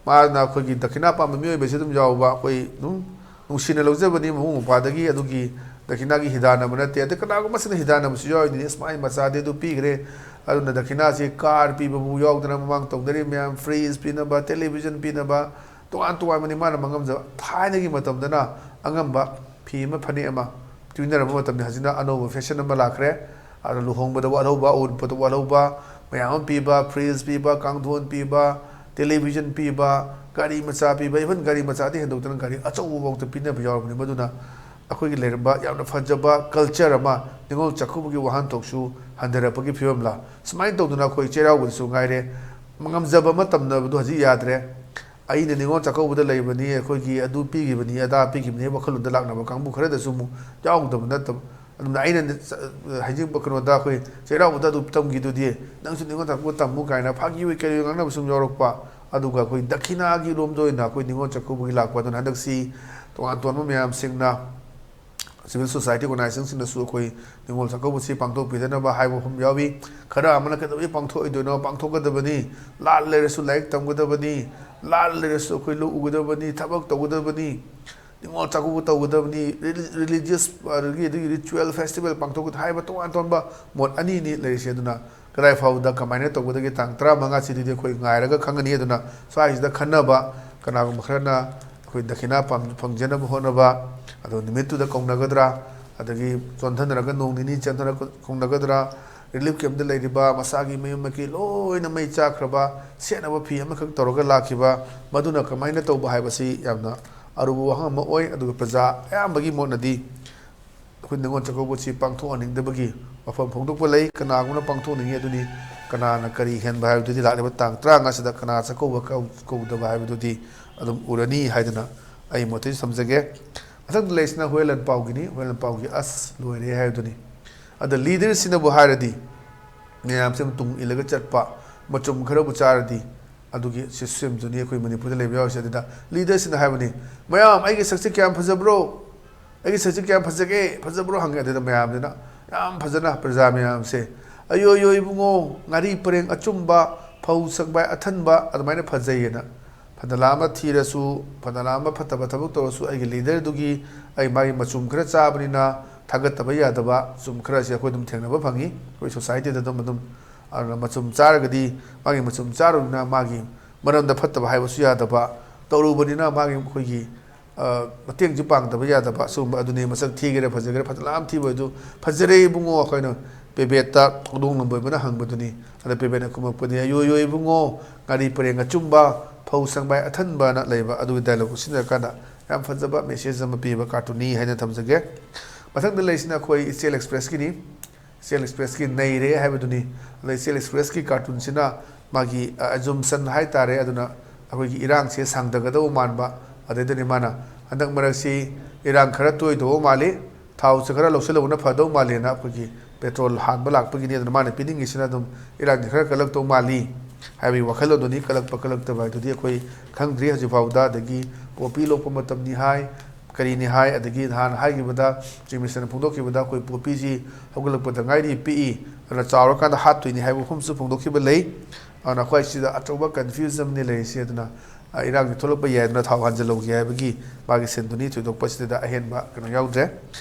ꯃꯥꯅ ꯑꯩꯈꯣꯏꯒꯤ ꯗꯈꯤꯅꯥ ꯄꯥꯝꯕ ꯃꯤꯑꯣꯏꯕꯁꯤ ꯑꯗꯨꯝ ꯌꯥꯎꯕ, ꯑꯩꯈꯣꯏ ꯑꯗꯨꯝ ꯅꯨꯡꯁꯤꯅ ꯂꯧꯖꯕꯅꯤ ꯃꯕꯨꯡ ꯃꯧꯄ꯭ꯋꯥꯗꯒꯤ, ꯑꯗꯨꯒꯤ ꯗꯈꯤꯅꯥꯒꯤ ꯍꯤꯗꯥꯟꯅꯕ ꯅꯠꯇꯦ꯫ ꯑꯗꯩ ꯀꯅꯥꯒꯨꯝꯕꯁꯤꯅ ꯍꯤꯗꯥꯟꯅꯕꯁꯨ ꯌꯥꯎꯔꯤꯅꯤ, "ꯑꯁ, ꯃꯥꯏ ꯃꯆꯥꯗꯤ ꯑꯗꯨ ꯄꯤꯈ꯭ꯔꯦ, ꯑꯗꯨꯅ ꯗꯈꯤꯅꯥꯁꯤ ꯀꯥꯔ ꯄꯤꯕꯕꯨ ꯌꯥꯎꯗꯅ ꯃꯃꯥꯡ ꯇꯧꯅꯔꯤꯕ ꯃꯌꯥꯝ, ꯐ꯭ꯔꯤꯖ ꯄꯤꯅꯕ, ꯇꯦꯂꯤꯚꯤꯖꯟ ꯄꯤꯅꯕ, ꯇꯣꯉꯥꯟ ꯇꯣꯉꯥꯟꯕꯅꯤ ꯃꯥꯅ ꯃꯥꯡꯉꯝꯖꯕ꯫ ꯊꯥꯏꯅꯒꯤ ꯃꯇꯝꯗꯅ ꯑꯉꯝꯕ ꯐꯤ ꯑꯃ, ꯐꯅꯦꯛ ꯑꯃ ꯄꯤꯅꯔꯝꯕ ꯃꯇꯝꯅꯤ꯫ ꯍꯧꯖꯤꯛꯅ ꯑꯅꯧꯕ ꯐꯦꯁꯟ ꯑꯃ ꯂꯥꯛꯈ꯭ꯔꯦ꯫ ꯑꯗꯨ ꯂꯨꯍꯣꯡꯕꯗ ꯋꯥꯠꯍꯧꯕ, ꯑꯎꯟꯄꯣꯠꯇ ꯋꯥꯠꯍꯧꯕ ꯃꯌꯥꯝ ꯑꯃ ꯄꯤꯕ, ꯐ꯭ꯔꯤꯖ ꯄꯤꯕ, ꯀꯥꯡꯊꯣꯟ ꯄꯤꯕ, ꯇꯦꯂꯤꯚꯤꯖꯟ ꯄꯤꯕ, ꯒꯥꯔꯤ ꯃꯆꯥ ꯄꯤꯕ, even ꯒꯥꯔꯤ ꯃꯆꯥꯗꯤ ꯍꯦꯟꯗꯣꯛꯇꯅ ꯒꯥꯔꯤ ꯑꯆꯧꯕꯐꯥꯎꯗ ꯄꯤꯅꯕ ꯌꯥꯎꯔꯕꯅꯤ꯫ ꯃꯗꯨꯅ ꯑꯩꯈꯣꯏꯒꯤ ꯂꯩꯔꯝꯕ ꯌꯥꯝꯅ ꯐꯖꯕ ꯀꯜꯆꯔ ꯑꯃ, ꯅꯤꯉꯣꯜ ꯆꯥꯛꯀꯧꯕꯒꯤ ꯋꯥꯍꯟꯊꯣꯛꯁꯨ ꯍꯟꯊꯔꯛꯄꯒꯤ ꯐꯤꯕꯝꯂ? ꯁꯨꯃꯥꯏꯅ ꯇꯧꯗꯅ ꯑꯩꯈꯣꯏ ꯆꯩꯔꯥꯎꯕꯗꯁꯨ ꯉꯥꯏꯔꯦ, ꯉꯝꯖꯕ ꯑꯃ ꯇꯝꯅꯕꯗꯣ ꯍꯧꯖꯤꯛ ꯌꯥꯗ꯭ꯔꯦ꯫ ꯑꯩꯅ ꯅꯤꯉꯣꯜ ꯆꯥꯛꯀꯧꯕꯗ ꯂꯩꯕꯅꯤ, ꯑꯩꯈꯣꯏꯒꯤ ꯑꯗꯨ ꯄꯤꯈꯤꯕꯅꯤ, ꯑꯗꯥ ꯄꯤꯈꯤꯕꯅꯤ, ꯋꯥꯈꯜꯂꯣꯟꯗ ꯂꯥꯛꯅꯕ ꯀꯥꯡꯕꯨ ꯈꯔꯗꯁꯨ ꯑꯃꯨꯛ ꯌꯥꯎꯗꯕ ꯅꯠꯇꯕ꯫ ꯑꯗꯨꯝꯅ ꯑꯩꯅ ꯍꯥꯏꯖꯤꯟꯕ ꯀꯩꯅꯣꯗ, ꯑꯩꯈꯣꯏ ꯆꯩꯔꯥꯎꯕꯗ ꯑꯗꯨ ꯇꯝꯈꯤꯗꯨꯗꯤ, ꯅꯪꯁꯨ ꯅꯤꯉꯣꯜ ꯆꯥꯛꯀꯧꯕ ꯇꯝꯃꯨ ꯀꯥꯏꯅ ꯐꯥꯒꯤ ꯑꯣꯏ ꯀꯔꯤ ꯑꯣꯏ ꯉꯥꯡꯅꯕ ꯁꯨꯝ ꯌꯥꯎꯔꯛꯄ꯫ ꯑꯗꯨꯒ ꯑꯩꯈꯣꯏ ꯗꯈꯤꯅꯥꯒꯤ ꯂꯣꯝꯗ ꯑꯣꯏꯅ ꯑꯩꯈꯣꯏ ꯅꯤꯉꯣꯜ ꯆꯥꯛꯀꯧꯕꯒꯤ ꯂꯥꯛꯄ꯫ ꯑꯗꯨꯅ ꯍꯟꯗꯛꯁꯤ ꯇꯣꯉꯥꯟ ꯇꯣꯉꯥꯟꯕ ꯃꯌꯥꯝꯁꯤꯡꯅ, ꯁꯤꯚꯤꯜ ꯁꯣꯁꯥꯏꯇꯤ ꯑꯣꯔꯒꯅꯥꯏꯖꯦꯁꯟꯁꯤꯡꯅꯁꯨ ꯑꯩꯈꯣꯏ ꯅꯤꯉꯣꯜ ꯆꯥꯛꯀꯧꯕꯁꯤ ꯄꯥꯡꯊꯣꯛꯄꯤꯗꯅꯕ ꯍꯥꯏꯕ ꯃꯐꯝ ꯌꯥꯎꯏ꯫ ꯈꯔ ꯑꯃꯅ ꯀꯩꯗꯧꯕꯩ ꯄꯥꯡꯊꯣꯛꯑꯣꯏꯗꯣꯏꯅꯣ? ꯄꯥꯡꯊꯣꯛꯀꯗꯕꯅꯤ꯫ ꯂꯥꯟ ꯂꯩꯔꯁꯨ ꯂꯥꯏꯔꯤꯛ ꯇꯝꯒꯗꯕꯅꯤ, ꯂꯥꯟ ꯂꯩꯔꯁꯨ ꯑꯩꯈꯣꯏ ꯂꯧ ꯎꯒꯗꯕꯅꯤ, ꯊꯕꯛ ꯇꯧꯒꯗꯕꯅꯤ, ꯅꯤꯉꯣꯜ ꯆꯥꯛꯀꯧꯕ ꯇꯧꯒꯗꯕꯅꯤ, ꯔꯤꯂꯤꯖꯤꯌꯁ ꯑꯗꯒꯤ ꯑꯗꯒꯤ ꯔꯤꯆꯨꯋꯦꯜ ꯐꯦꯁꯇꯤꯚꯦꯜ ꯄꯥꯡꯊꯣꯛꯀꯗꯕ ꯍꯥꯏꯕ ꯇꯣꯉꯥꯟ ꯇꯣꯉꯥꯟꯕ ꯃꯣꯠ ꯑꯅꯤꯅꯤ ꯂꯩꯔꯤꯁꯦ꯫ ꯑꯗꯨꯅ ꯀꯗꯥꯏ ꯐꯥꯎꯕꯗ ꯀꯃꯥꯏꯅ ꯇꯧꯒꯗꯒꯦ, ꯇꯥꯡ ꯇꯔꯥꯃꯉꯥꯁꯤꯗꯤ ꯑꯩꯈꯣꯏ ꯉꯥꯏꯔꯒ ꯈꯪꯒꯅꯤ꯫ ꯑꯗꯨꯅ ꯁ꯭ꯋꯥꯏꯁꯤꯗ ꯈꯟꯅꯕ, ꯀꯅꯥꯒꯨꯝꯕ ꯈꯔꯅ ꯑꯩꯈꯣꯏ ꯗꯈꯤꯅꯥ ꯄꯥꯝ-, ꯐꯪꯖꯅꯕ ꯍꯣꯠꯅꯕ, ꯑꯗꯣ ꯅꯨꯃꯤꯠꯇꯨꯗ ꯀꯧꯅꯒꯗ꯭ꯔꯥ, ꯑꯗꯒꯤ ꯆꯣꯟꯊꯅꯔꯒ ꯅꯣꯡ ꯅꯤꯅꯤ ꯆꯣꯟꯊꯔꯒ ꯀꯧꯅꯒꯗ꯭ꯔꯥ, ꯔꯤꯂꯤꯐ ꯀꯦꯝꯞꯇ ꯂꯩꯔꯤꯕ ꯃꯁꯥꯒꯤ ꯃꯌꯨꯝ ꯃꯀꯩ ꯂꯣꯏꯅ ꯃꯩ ꯆꯥꯛꯈ꯭ꯔꯕ, ꯁꯦꯠꯅꯕ ꯐꯤ ꯑꯃꯈꯛ ꯇꯧꯔꯒ ꯂꯥꯛꯈꯤꯕ, ꯃꯗꯨꯅ ꯀꯃꯥꯏꯅ ꯇꯧꯕ ꯍꯥꯏꯕꯁꯤ ꯌꯥꯝꯅ ꯑꯔꯨꯕ ꯋꯥꯐꯝ ꯑꯃ ꯑꯣꯏ꯫ ꯑꯗꯨꯒ ꯄ꯭ꯔꯖꯥ ꯑꯌꯥꯝꯕꯒꯤ ꯃꯣꯠꯅꯗꯤ ꯑꯩꯈꯣꯏ ꯅꯤꯉꯣꯜ ꯆꯥꯛꯀꯧꯕꯁꯤ ꯄꯥꯡꯊꯣꯛꯍꯟꯅꯤꯡꯗꯕꯒꯤ ꯋꯥꯐꯝ ꯐꯣꯡꯗꯣꯛꯄ ꯂꯩ꯫ ꯀꯅꯥꯒꯨꯝꯕꯅ ꯄꯥꯡꯊꯣꯛꯅꯤꯡꯉꯤ, ꯑꯗꯨꯅꯤ ꯀꯅꯥꯅ ꯀꯔꯤ ꯍꯦꯟꯕ ꯍꯥꯏꯕꯗꯨꯗꯤ ꯂꯥꯛꯂꯤꯕ ꯇꯥꯡ ꯇꯔꯥꯃꯉꯥꯁꯤꯗ ꯀꯅꯥ ꯆꯥꯛꯀꯧꯕ ꯀꯧ-, ꯀꯧꯗꯕ ꯍꯥꯏꯕꯗꯨꯗꯤ ꯑꯗꯨꯝ ꯎꯔꯅꯤ ꯍꯥꯏꯗꯨꯅ ꯑꯩ ꯃꯣꯠꯇꯁꯨ ꯊꯝꯖꯒꯦ꯫ ꯃꯊꯪꯗ ꯂꯩꯔꯤꯁꯤꯅ ꯍꯨꯔꯦꯟ ꯂꯥꯟꯄꯥꯎꯒꯤꯅꯤ꯫ ꯍꯨꯔꯦꯟ ꯂꯥꯟꯄꯥꯎꯒꯤ "ꯑꯁ, ꯂꯣꯏꯔꯦ" ꯍꯥꯏꯕꯗꯨꯅꯤ꯫ ꯑꯗ ꯂꯤꯗꯔꯁꯤꯅꯕꯨ ꯍꯥꯏꯔꯗꯤ ꯃꯌꯥꯝꯁꯦ ꯑꯃ ꯇꯨꯡ ꯏꯜꯂꯒ ꯆꯠꯄ, ꯃꯆꯨꯝ ꯈꯔꯕꯨ ꯆꯥꯔꯗꯤ ꯑꯗꯨꯒꯤ ꯁꯤꯁꯇꯦꯝꯗꯨꯅꯤ ꯑꯩꯈꯣꯏ ꯃꯅꯤꯄꯨꯔꯗ ꯂꯩꯕ ꯌꯥꯎꯔꯤꯁꯦ꯫ ꯑꯗꯨꯗ ꯂꯤꯗꯔꯁꯤꯅ ꯍꯥꯏꯕꯅꯤ, "ꯃꯌꯥꯝ, ꯑꯩꯒꯤ ꯁꯛꯁꯦ ꯀꯌꯥꯝ ꯐꯖꯕ꯭ꯔꯣ? ꯑꯩꯒꯤ ꯁꯛꯁꯦ ꯀꯌꯥꯝ ꯐꯖꯒꯦ? ꯐꯖꯕ꯭ꯔꯣ?" ꯍꯪꯉꯦ꯫ ꯑꯗꯨꯗ ꯃꯌꯥꯝꯗꯨꯅ ꯌꯥꯝ ꯐꯖꯅ, ꯄ꯭ꯔꯖꯥ ꯃꯌꯥꯝꯁꯦ, "ꯑꯌꯣ, ꯑꯌꯣ, ꯏꯕꯨꯡꯉꯣ, ꯉꯥꯔꯤ ꯄꯔꯦꯡ ꯑꯆꯨꯝꯕ, ꯐꯧ ꯁꯪꯕꯥꯏ ꯑꯊꯟꯕ, ꯑꯗꯨꯃꯥꯏꯅ ꯐꯖꯩꯌꯦꯅ"꯫ ꯐꯅ ꯂꯥꯝꯕ ꯊꯤꯔꯁꯨ, ꯐꯅ ꯂꯥꯝꯕ ꯐꯠꯇꯕ ꯊꯕꯛ ꯇꯧꯔꯁꯨ, ꯑꯩꯒꯤ ꯂꯤꯗꯔꯗꯨꯒꯤ ꯑꯩ ꯃꯥꯒꯤ ꯃꯆꯨꯝ ꯈꯔ ꯆꯥꯕꯅꯤꯅ ꯊꯥꯒꯠꯇꯕ ꯌꯥꯗꯕ ꯃꯆꯨꯝ ꯈꯔꯁꯦ ꯑꯩꯈꯣꯏ ꯑꯗꯨꯝ ꯊꯦꯡꯅꯕ ꯐꯪꯉꯤ꯫ ꯑꯩꯈꯣꯏ ꯁꯣꯁꯥꯏꯇꯤꯗ ꯑꯗꯨꯝ, ꯑꯗꯨꯝ, ꯑꯗꯨꯅ ꯃꯆꯨꯝ ꯆꯥꯔꯒꯗꯤ ꯃꯥꯒꯤ ꯃꯆꯨꯝ ꯆꯥꯔꯨꯕꯅꯤꯅ ꯃꯥꯒꯤ ꯃꯔꯝꯗ ꯐꯠꯇꯕ ꯍꯥꯏꯕꯁꯨ ꯌꯥꯗꯕ, ꯇꯧꯔꯨꯕꯅꯤꯅ ꯃꯥꯒꯤ ꯑꯩꯈꯣꯏꯒꯤ, ꯑ, ꯃꯇꯦꯡꯁꯨ ꯄꯥꯡꯗꯕ ꯌꯥꯗꯕ, ꯁꯤꯒꯨꯝꯕ ꯑꯗꯨꯅꯤ꯫ ꯃꯁꯛ ꯊꯤꯒꯦꯔꯥ ꯐꯖꯒꯦꯔꯥ, ꯐꯖꯅ ꯌꯥꯝ ꯊꯤꯕ ꯑꯣꯏꯗꯨ, "ꯐꯖꯔꯦ ꯏꯕꯨꯡꯉꯣ, ꯑꯩꯈꯣꯏꯅ ꯄꯦꯕꯦꯠꯇ ꯍꯧꯗꯣꯡ ꯂꯝꯕꯣꯏꯕꯅ ꯍꯪꯕꯗꯨꯅꯤ꯫ ꯑꯗ ꯄꯦꯕꯦꯠꯅ ꯈꯨꯝꯃꯛꯄꯗꯤ, "ꯑꯌꯣꯏ ꯌꯣꯏ ꯏꯕꯨꯡꯉꯣ, ꯉꯥꯔꯤ ꯄꯔꯦꯡ ꯑꯆꯨꯝꯕ, ꯐꯧ ꯁꯪꯕꯥꯏ ꯑꯊꯟꯕꯅ" ꯂꯩꯕ ꯑꯗꯨꯒꯤ ꯗꯥꯏꯂꯣꯛꯇꯨ ꯁꯤꯖꯤꯟꯅꯔꯀꯥꯟꯗ ꯌꯥꯝ ꯐꯖꯕ ꯃꯦꯁꯦꯖ ꯑꯃ ꯄꯤꯕ ꯀꯥꯔꯇꯨꯟꯅꯤ ꯍꯥꯏꯅ ꯊꯝꯖꯒꯦ꯫ ꯃꯊꯪꯗ ꯂꯩꯔꯤꯁꯤꯅ ꯑꯩꯈꯣꯏ ꯏꯆꯦꯜ ꯑꯦꯛꯁꯄ꯭ꯔꯦꯁꯀꯤꯅꯤ꯫ ꯏꯆꯦꯜ ꯑꯦꯛꯁꯄ꯭ꯔꯦꯁꯀꯤ ꯅꯩꯔꯦ ꯍꯥꯏꯕꯗꯨꯅꯤ꯫ ꯑꯗ ꯏꯆꯦꯜ ꯑꯦꯛꯁꯄ꯭ꯔꯦꯁꯀꯤ ꯀꯥꯔꯇꯨꯟꯁꯤꯅ ꯃꯥꯒꯤ, ꯑ, ꯑꯦꯖꯨꯝꯁꯟ ꯍꯥꯏꯇꯥꯔꯦ꯫ ꯑꯗꯨꯅ ꯑꯩꯈꯣꯏꯒꯤ ꯏꯔꯥꯡꯁꯦ ꯁꯥꯡꯊꯒꯗꯧꯕ ꯃꯥꯟꯕ꯫ ꯑꯗꯩꯗꯅꯤ ꯃꯥꯅ, "ꯍꯟꯗꯛ ꯃꯔꯛꯁꯤ ꯏꯔꯥꯡ ꯈꯔ ꯇꯣꯏꯗꯧꯕ ꯃꯥꯜꯂꯤ, ꯊꯥꯎꯁꯦ ꯈꯔ ꯂꯧꯁꯤꯜꯍꯧꯕꯅ ꯐꯗꯧ ꯃꯥꯜꯂꯦꯅ ꯑꯩꯈꯣꯏꯒꯤ ꯄꯦꯇ꯭ꯔꯣꯜ ꯍꯥꯟꯕ ꯂꯥꯛꯄꯒꯤꯅꯤ꯫ ꯑꯗꯨꯅ ꯃꯥꯅ ꯄꯤꯅꯤꯡꯉꯤꯁꯤꯅ ꯑꯗꯨꯝ ꯏꯔꯥꯡꯁꯦ ꯈꯔ ꯀꯜꯂꯛꯇꯧ ꯃꯥꯜꯂꯤ" ꯍꯥꯏꯕꯒꯤ ꯋꯥꯈꯜꯂꯣꯟꯗꯨꯅꯤ꯫ ꯀꯜꯂꯛꯄ ꯀꯜꯂꯛꯇꯕ ꯍꯥꯏꯗꯨꯗꯤ ꯑꯩꯈꯣꯏ ꯈꯪꯗ꯭ꯔꯤ ꯍꯧꯖꯤꯛ ꯐꯥꯎꯗ꯫ ꯑꯗꯒꯤ ꯄꯣꯄꯤ ꯂꯣꯛꯄ ꯃꯇꯝꯅꯤ ꯍꯥꯏ, ꯀꯔꯤꯅꯤ ꯍꯥꯏ, ꯑꯗꯒꯤ ꯅꯍꯥꯟ ꯍꯥꯏꯈꯤꯕꯗ, ꯆꯤꯐ ꯃꯤꯅꯤꯁꯇꯔꯅ ꯐꯣꯡꯗꯣꯛꯈꯤꯕꯗ ꯑꯩꯈꯣꯏ ꯄꯣꯄꯤꯁꯤ ꯍꯧꯒꯠꯂꯛꯄꯗ ꯉꯥꯏꯔꯤ, ꯄꯤꯛꯏ, ꯑꯗꯨꯅ ꯆꯥꯎꯔꯀꯥꯟꯗ ꯍꯥꯠꯇꯣꯏꯅꯤ ꯍꯥꯏꯕ ꯋꯥꯐꯝꯁꯨ ꯐꯣꯡꯗꯣꯛꯈꯤꯕ ꯂꯩ꯫ ꯑꯗꯨꯅ ꯑꯩꯈꯣꯏ ꯁꯤꯗ ꯑꯆꯧꯕ ꯀꯟꯐ꯭ꯌꯨꯖꯟ ꯑꯃꯅꯤ ꯂꯩꯔꯤꯁꯤ꯫ ꯑꯗꯨꯅ, ꯑ, ꯏꯔꯥꯡꯁꯤ ꯊꯣꯛꯂꯛꯄ ꯌꯥꯏ, ꯑꯗꯨꯅ ꯊꯥꯎ ꯍꯥꯟꯖꯤꯜꯍꯧꯒꯦ ꯍꯥꯏꯕꯒꯤ ꯃꯥꯒꯤ ꯁꯤꯟꯗꯨꯅꯤ꯫ ꯊꯣꯏꯗꯣꯛꯄ ꯁꯤꯗ ꯑꯍꯦꯟꯕ ꯀꯩꯅꯣ ꯌꯥꯎꯗ꯭ꯔꯦ꯫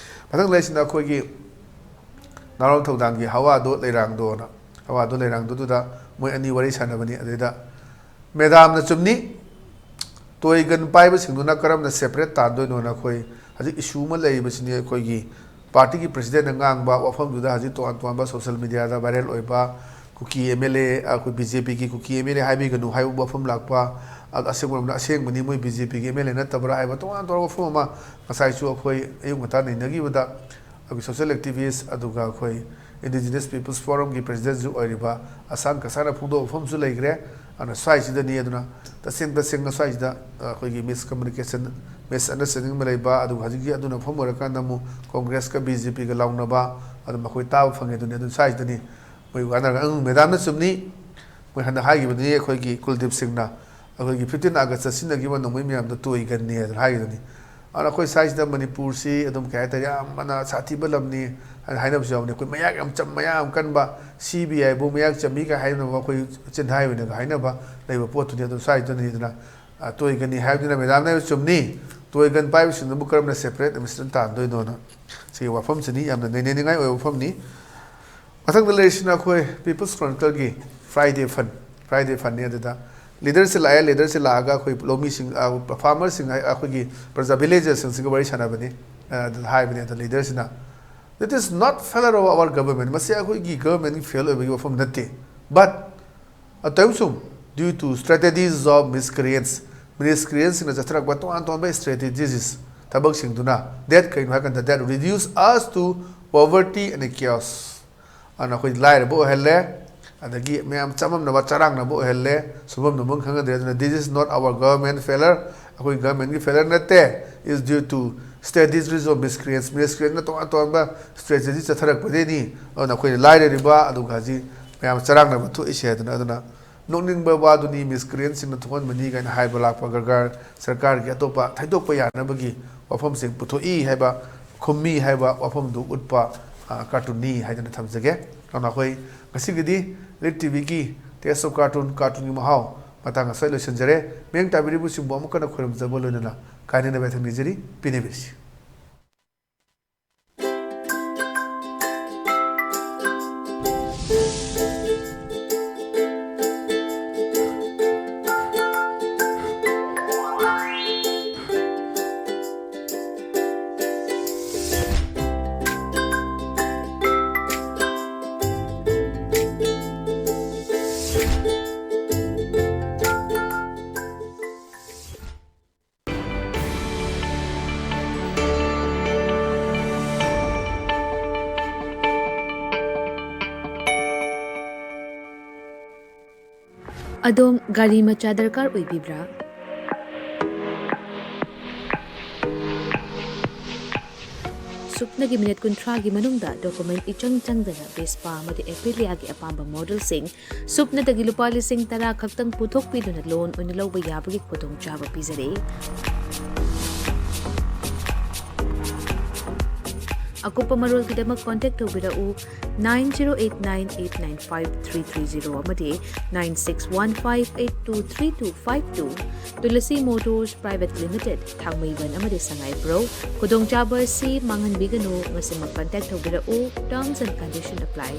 ꯃꯊꯪ ꯂꯩꯔꯤꯁꯤꯅ ꯑꯩꯈꯣꯏꯒꯤ ꯅꯥꯔꯣꯜ ꯊꯧꯗꯥꯡꯒꯤ ꯍꯋꯥꯗꯣ ꯂꯩꯔꯥꯡꯗꯣꯅ, ꯍꯋꯥꯗꯣ ꯂꯩꯔꯥꯡꯗꯣꯗꯨꯗ ꯃꯣꯏ ꯑꯅꯤ ꯋꯥꯔꯤ ꯁꯥꯟꯅꯕꯅꯤ꯫ ꯑꯗꯨꯗꯩꯗ ꯃꯦꯗꯥꯝꯅ ꯆꯨꯝꯅꯤ, ꯇꯣꯏ ꯒꯟ ꯄꯥꯏꯕꯁꯤꯡꯗꯨꯅ ꯀꯔꯝꯅ ꯁꯦꯄꯔꯦꯠ ꯇꯥꯟꯗꯣꯏꯅꯣꯅ ꯑꯩꯈꯣꯏ ꯍꯧꯖꯤꯛ ꯏꯁꯨ ꯑꯃ ꯂꯩꯔꯤꯕꯁꯤꯅꯤ꯫ ꯑꯩꯈꯣꯏꯒꯤ ꯄꯥꯔꯇꯤꯒꯤ ꯄ꯭ꯔꯁꯤꯗꯦꯟꯠꯅ ꯉꯥꯡꯕ ꯋꯥꯐꯝꯗꯨꯗ ꯍꯧꯖꯤꯛ ꯇꯣꯉꯥꯟ ꯇꯣꯉꯥꯟꯕ ꯁꯣꯁꯦꯜ ꯃꯦꯗꯤꯌꯥꯗ ꯚꯥꯏꯔꯦꯜ ꯑꯣꯏꯕ, "ꯀꯨꯀꯤ ꯑꯦꯝ ꯑꯦꯜ ꯑꯦ, ꯑꯩꯈꯣꯏ ꯕꯤ ꯖꯦ ꯄꯤꯒꯤ ꯀꯨꯀꯤ ꯑꯦꯝ ꯑꯦꯜ ꯑꯦ ꯍꯥꯏꯕꯤꯒꯅꯨ" ꯍꯥꯏꯕ ꯋꯥꯐꯝ ꯂꯥꯛꯄ, ꯑꯗ ꯑꯁꯦꯡꯕ ꯃꯔꯝꯗ "ꯑꯁꯦꯡꯕꯅꯤ, ꯃꯣꯏ ꯕꯤ ꯖꯦ ꯄꯤꯒꯤ ꯑꯦꯝ ꯑꯦꯜ ꯑꯦ ꯅꯠꯇꯕ꯭ꯔꯥ" ꯍꯥꯏꯕ ꯇꯣꯉꯥꯟ ꯇꯣꯉꯥꯟꯕ ꯋꯥꯐꯝ ꯑꯃ ꯉꯁꯥꯏꯁꯨ ꯑꯩꯈꯣꯏ ꯑꯌꯨꯛ ꯉꯟꯇꯥ ꯅꯩꯅꯈꯤꯕꯗ, ꯑꯩꯈꯣꯏ ꯁꯣꯁꯦꯜ ꯑꯦꯛꯇꯤꯚꯤꯁ ꯑꯗꯨꯒ ꯑꯩꯈꯣꯏ ꯏꯟꯗꯤꯖꯤꯅꯁ ꯄꯤꯄꯜꯁ ꯐꯣꯔꯝꯒꯤ ꯄ꯭ꯔꯁꯤꯗꯦꯟꯠꯁꯨ ꯑꯣꯏꯔꯤꯕ ꯑꯁꯥꯡ ꯀꯁꯥꯅ ꯐꯣꯡꯗꯣꯛꯄ ꯋꯥꯐꯝꯁꯨ ꯂꯩꯈ꯭ꯔꯦ꯫ ꯑꯗꯨꯅ ꯁ꯭ꯋꯥꯏꯁꯤꯗꯅꯤ꯫ ꯑꯗꯨꯅ ꯇꯁꯦꯡ ꯇꯁꯦꯡꯅ ꯁ꯭ꯋꯥꯏꯁꯤꯗ ꯑꯩꯈꯣꯏꯒꯤ ꯃꯤꯁꯀꯝꯃꯨꯅꯤꯀꯦꯁꯟ, ꯃꯤꯁꯑꯟꯗꯔꯁꯇꯦꯟꯗꯤꯡ ꯑꯃ ꯂꯩꯕ, ꯑꯗꯨꯒ ꯍꯧꯖꯤꯛꯀꯤ ꯑꯗꯨꯅ ꯃꯐꯝ ꯑꯣꯏꯔꯀꯥꯟꯗ ꯑꯃꯨꯛ ꯀꯣꯡꯒ꯭ꯔꯦꯁꯀ ꯕꯤ ꯖꯦ ꯄꯤꯒ ꯂꯥꯎꯅꯕ, ꯑꯗꯨꯝ ꯑꯩꯈꯣꯏ ꯇꯥꯕ ꯐꯪꯉꯦ꯫ ꯑꯗꯨꯅꯤ, ꯑꯗꯨꯝ ꯁ꯭ꯋꯥꯏꯁꯤꯗꯅꯤ ꯃꯣꯏ ꯋꯥꯅꯔꯒ, "ꯑꯪ, ꯃꯦꯗꯥꯝꯅ ꯆꯨꯝꯅꯤ, ꯃꯣꯏ ꯍꯟꯗꯛ ꯍꯥꯏꯈꯤꯕꯗꯨꯅꯤ ꯑꯩꯈꯣꯏꯒꯤ ꯀꯨꯜꯗꯤꯞ ꯁꯤꯡꯅ ꯑꯩꯈꯣꯏꯒꯤ ꯐꯤꯐꯇꯤꯟ ꯑꯥꯒꯁꯇ ꯁꯤꯖꯤꯟꯅꯈꯤꯕ ꯅꯣꯡꯃꯩ ꯃꯌꯥꯝꯗꯣ ꯇꯣꯏ ꯒꯟꯅꯤ" ꯑꯗꯨꯅ ꯍꯥꯏꯈꯤꯕꯅꯤ꯫ ꯑꯗꯨꯅ ꯑꯩꯈꯣꯏ ꯁ꯭ꯋꯥꯏꯁꯤꯗ ꯃꯅꯤꯄꯨꯔꯁꯤ ꯑꯗꯨꯝ ꯀꯩ ꯍꯥꯏꯇꯥꯔꯦ, ꯌꯥꯝꯅ ꯁꯥꯊꯤꯕ ꯂꯝꯅꯤ ꯍꯥꯏꯅ ꯍꯥꯏꯅꯕꯁꯨ ꯌꯥꯎꯕꯅꯤ꯫ ꯑꯩꯈꯣꯏ ꯃꯌꯥꯛ ꯌꯥꯝ ꯆꯝ-, ꯃꯌꯥꯛ ꯌꯥꯝ ꯀꯟꯕ, ꯁꯤ ꯕꯤ ꯑꯥꯏꯕꯨ ꯃꯌꯥꯛ ꯆꯝꯃꯤꯒ ꯍꯥꯏꯅꯕ, ꯑꯩꯈꯣꯏ ꯆꯤꯟꯍꯥꯏ ꯑꯣꯏꯅꯒ ꯍꯥꯏꯅꯕ ꯂꯩꯕ ꯄꯣꯠꯇꯨꯅꯤ꯫ ꯑꯗꯨ ꯁ꯭ꯋꯥꯏꯗꯨꯅꯤꯗꯅ, ꯑ, ꯇꯣꯏ ꯒꯟꯅꯤ ꯍꯥꯏꯕꯗꯨꯅ ꯃꯦꯗꯥꯝꯅ ꯍꯥꯏꯕ ꯆꯨꯝꯅꯤ꯫ ꯇꯣꯏ ꯒꯟ ꯄꯥꯏꯕꯁꯤꯡꯗꯨꯕꯨ ꯀꯔꯝꯅ ꯁꯦꯄꯔꯦꯠ ꯑꯦꯗꯃꯤꯅꯤꯁꯇ꯭ꯔꯦꯁꯟ ꯇꯥꯟꯗꯣꯏꯅꯣꯅ꯫ ꯁꯤꯒꯤ ꯋꯥꯐꯝꯁꯤꯅꯤ, ꯌꯥꯝꯅ ꯅꯩꯅꯅꯤꯡꯉꯥꯏ ꯑꯣꯏꯕ ꯋꯥꯐꯝꯅꯤ꯫ ꯃꯊꯪꯗ ꯂꯩꯔꯤꯁꯤꯅ ꯑꯩꯈꯣꯏ ꯄꯤꯄꯜꯁ ꯀ꯭ꯔꯣꯅꯤꯀꯜꯒꯤ ꯐ꯭ꯔꯥꯏꯗꯦ ꯐꯟ, ꯐ꯭ꯔꯥꯏꯗꯦ ꯐꯟꯅꯤ꯫ ꯑꯗꯨꯗ ꯂꯤꯗꯔꯁꯤ ꯂꯥꯛꯑꯦ, ꯂꯤꯗꯔꯁꯤ ꯂꯥꯛꯑꯒ ꯑꯩꯈꯣꯏ ꯂꯧꯃꯤꯁꯤꯡ, ꯑ, ꯐꯥꯔꯃꯔꯁꯤꯡ ꯍꯥꯏ-, ꯑꯩꯈꯣꯏꯒꯤ ꯄ꯭ꯔꯖꯥ, ꯚꯤꯂꯦꯖꯔꯁꯤꯡꯁꯤꯒ ꯋꯥꯔꯤ ꯁꯥꯟꯅꯕꯅꯤ꯫ ꯑ, ꯑꯗꯨꯗ ꯍꯥꯏꯕꯅꯤ꯫ ꯑꯗꯣ ꯂꯤꯗꯔꯁꯤꯅ That is not failure of our government. ꯃꯁꯤ ꯑꯩꯈꯣꯏꯒꯤ ꯒꯚꯔꯟꯃꯦꯟꯒꯤ ꯐꯦꯜ ꯑꯣꯏꯕꯒꯤ ꯋꯥꯐꯝ ꯅꯠꯇꯦ꯫ But ꯑꯇꯩꯁꯨ due to strategies of miscreants, ꯃꯤꯁꯀ꯭ꯔꯤꯌꯦꯟꯁꯁꯤꯡꯅ ꯆꯠꯊꯔꯛꯄ ꯇꯣꯉꯥꯟ ꯇꯣꯉꯥꯟꯕ ꯏꯁꯇ꯭ꯔꯦꯇꯦꯖꯤꯁ, ꯊꯕꯛꯁꯤꯡꯗꯨꯅ that ꯀꯩꯅꯣ ꯍꯥꯏꯀꯥꯟꯗ that reduce us to poverty and chaos. ꯑꯗꯨꯅ ꯑꯩꯈꯣꯏ ꯂꯥꯏꯔꯕ ꯑꯣꯏꯍꯜꯂꯦ, ꯑꯗꯒꯤ ꯃꯌꯥꯝ ꯆꯃꯝꯅꯕ ꯆꯔꯥꯡꯅꯕ ꯑꯣꯏꯍꯜꯂꯦ, ꯁꯨꯐꯝ ꯅꯣꯝꯐꯝ ꯈꯪꯍꯟꯗ꯭ꯔꯦ꯫ ꯑꯗꯨꯅ this is not our government failure, ꯑꯩꯈꯣꯏ ꯒꯚꯔꯟꯃꯦꯟꯒꯤ ꯐꯦꯂꯔ ꯅꯠꯇꯦ, is due to strategies of miscreants, ꯃꯤꯁꯀ꯭ꯔꯤꯌꯦꯟꯁꯅ ꯇꯣꯉꯥꯟ ꯇꯣꯉꯥꯟꯕ ꯏꯁꯇ꯭ꯔꯦꯇꯦꯖꯤ ꯆꯠꯊꯔꯛꯄꯗꯩꯅꯤ꯫ ꯑꯗꯨꯅ ꯑꯩꯈꯣꯏꯅ ꯂꯥꯏꯔꯔꯤꯕ ꯑꯗꯨꯒ ꯍꯧꯖꯤꯛ ꯃꯌꯥꯝ ꯆꯔꯥꯡꯅꯕ ꯊꯣꯛꯏꯁꯦ꯫ ꯑꯗꯨꯅ ꯑꯗꯨꯅ ꯅꯣꯛꯅꯤꯡꯕ ꯋꯥꯗꯨꯅꯤ, ꯃꯤꯁꯀ꯭ꯔꯤꯌꯦꯟꯁꯁꯤꯡꯅ ꯊꯣꯛꯍꯟꯕꯅꯤ ꯀꯥꯏꯅ ꯍꯥꯏꯕ ꯂꯥꯛꯄ ꯒꯔꯒꯥꯔ ꯁꯔꯀꯥꯔꯒꯤ ꯑꯇꯣꯞꯄ ꯊꯩꯗꯣꯛꯄ ꯌꯥꯅꯕꯒꯤ ꯋꯥꯐꯝꯁꯤꯡ ꯄꯨꯊꯣꯛꯏ ꯍꯥꯏꯕ, ꯈꯨꯝꯃꯤ ꯍꯥꯏꯕ ꯋꯥꯐꯝꯗꯨ ꯎꯠꯄ, ꯑ, ꯀꯥꯔꯇꯨꯟꯅꯤ ꯍꯥꯏꯗꯅ ꯊꯝꯖꯒꯦ꯫ ꯑꯗꯨꯅ ꯑꯩꯈꯣꯏ ꯉꯁꯤꯒꯤꯗꯤ ꯔꯤꯠ ꯇꯤꯚꯤꯒꯤ Taste of Cartoon, ꯀꯥꯔꯇꯨꯟꯒꯤ ꯃꯍꯥꯎ ꯃꯇꯥꯡ ꯑꯁꯤꯗ ꯂꯣꯏꯁꯤꯟꯖꯔꯦ꯫ ꯃꯤꯠꯌꯦꯡ ꯇꯥꯕꯤꯔꯤꯕꯁꯤꯡꯕꯨ ꯑꯃꯨꯛ ꯍꯟꯅ ꯈꯣꯏꯔꯨꯝꯖꯕ ꯂꯣꯏꯅꯅ ꯀꯥꯏꯅꯅꯕ ꯌꯥꯊꯪ ꯅꯤꯖꯔꯤ꯫ ꯄꯦꯟꯕꯤꯔꯁꯤ꯫ ꯑꯗꯣꯝ ꯒꯥꯔꯤ ꯃꯆꯥ ꯗꯔꯀꯥꯔ ꯑꯣꯏꯕꯤꯕ꯭ꯔꯥ? ꯁꯨꯞꯅꯒꯤ ꯃꯤꯅꯤꯠ ꯀꯨꯟꯊ꯭ꯔꯥꯒꯤ ꯃꯅꯨꯡꯗ ꯗꯣꯀꯨꯃꯦꯟ ꯏꯆꯪ ꯆꯪꯗꯅ ꯚꯦꯁꯄꯥ ꯑꯃꯗꯤ ꯑꯦꯄꯤꯂꯤꯌꯥꯒꯤ ꯑꯄꯥꯝꯕ ꯃꯣꯗꯦꯜꯁꯤꯡ ꯁꯨꯞꯅꯗꯒꯤ ꯂꯨꯄꯥ ꯂꯤꯁꯤꯡ ꯇꯔꯥ ꯈꯛꯇꯪ ꯄꯨꯊꯣꯛꯄꯤꯗꯨꯅ ꯂꯣꯟ ꯑꯣꯏꯅ ꯂꯧꯕ ꯌꯥꯕꯒꯤ ꯈꯨꯗꯣꯡꯆꯥꯕ ꯄꯤꯖꯔꯤ꯫ ꯑꯀꯨꯞꯄ ꯃꯔꯣꯜꯒꯤꯗꯃꯛ ꯀꯣꯟꯇꯦꯛ ꯇꯧꯕꯤꯔꯛꯎ nine zero eight nine eight nine five three three zero ꯑꯃꯗꯤ nine six one five eight two three two five two꯫ Tulsi motors private limited, Thangmeiband ꯑꯃꯗꯤ ꯁꯉꯥꯏꯄ꯭ꯔꯧ꯫ ꯈꯨꯗꯣꯡꯆꯥꯕ ꯑꯁꯤ ꯃꯥꯡꯍꯟꯕꯤꯒꯅꯨ, ꯉꯁꯤꯃꯛ ꯀꯟꯇꯦꯛ ꯇꯧꯕꯤꯔꯛꯎ꯫ Terms and condition apply꯫